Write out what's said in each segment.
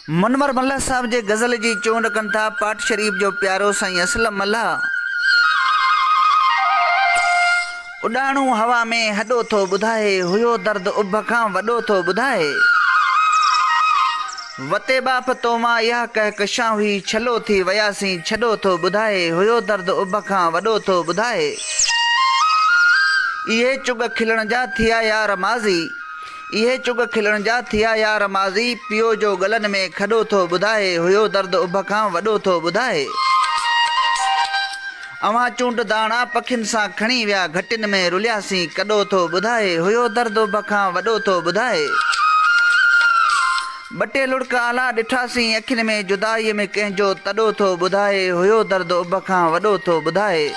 منور ملاح صاحب جي غزل جي چونڊ ڪن ٿا پاٽ شريف جو پيارو سائين اسلم ملاح. اڏاڻو هوا ۾ هڏو ٿو ٻڌائي، هيو درد اڀ کان وڏو ٿو ٻڌائي. وتي ٻاڦ تو مان اها ڪهڪشان هئي، ڇلو ٿي وياسين ڇڏو ٿو ٻڌائي، هيو درد اڀ کان وڏو ٿو ٻڌائي. اهي چڳ کلڻ جا ٿيا يار ماضي. اهي چڳ کلڻ جا ٿيا يار ماضي، پيو جو ڳلن ۾ کڏو ٿو ٻڌائي، هيو درد اڀ کان وڏو ٿو ٻڌائي. اوهان چونڊ داڻا پکين سان کڻي ويا، گهٽين ۾ رلياسين ڪڏو ٿو ٻڌائي، هيو درد اڀ کان وڏو ٿو ٻڌائي. ٻه ٽي لڙڪ آلا ڏٺاسين اکين ۾ جدائيء ۾ ڪنهن جو تڏو ٿو ٻڌائي، هيو درد اڀ کان وڏو ٿو ٻڌائي.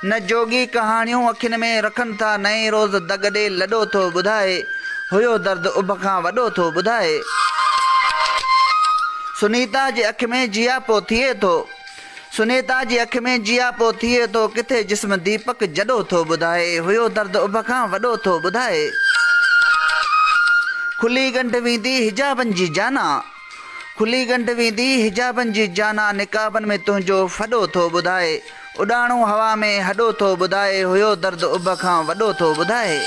نه جوڳي ڪهاڻيون اکين ۾ رکن ٿا نئين روز دڳ ڏي لڏو ٿو ٻڌائي، هيو درد اڀ کان وڏو ٿو ٻڌائي. سنيتا جي اک ۾ جياپو ٿئي ٿو. سنيتا جي اک ۾ جياپو ٿئي ٿو ڪٿي جسم ديپڪ جڏو ٿو ٻڌائي، هيو درد اڀ کان وڏو ٿو ٻڌائي. کلي ڳنڍ ويندي حجابن جي جانا. کلي ڳنڍ ويندي حجابن جي جانا نقابن ۾ تنهنجو ڦڏو ٿو ٻڌائي. اڏاڻو هوا ۾ هڏو ٿو ٻڌائي، هيو درد اڀ کان وڏو ٿو ٻڌائي.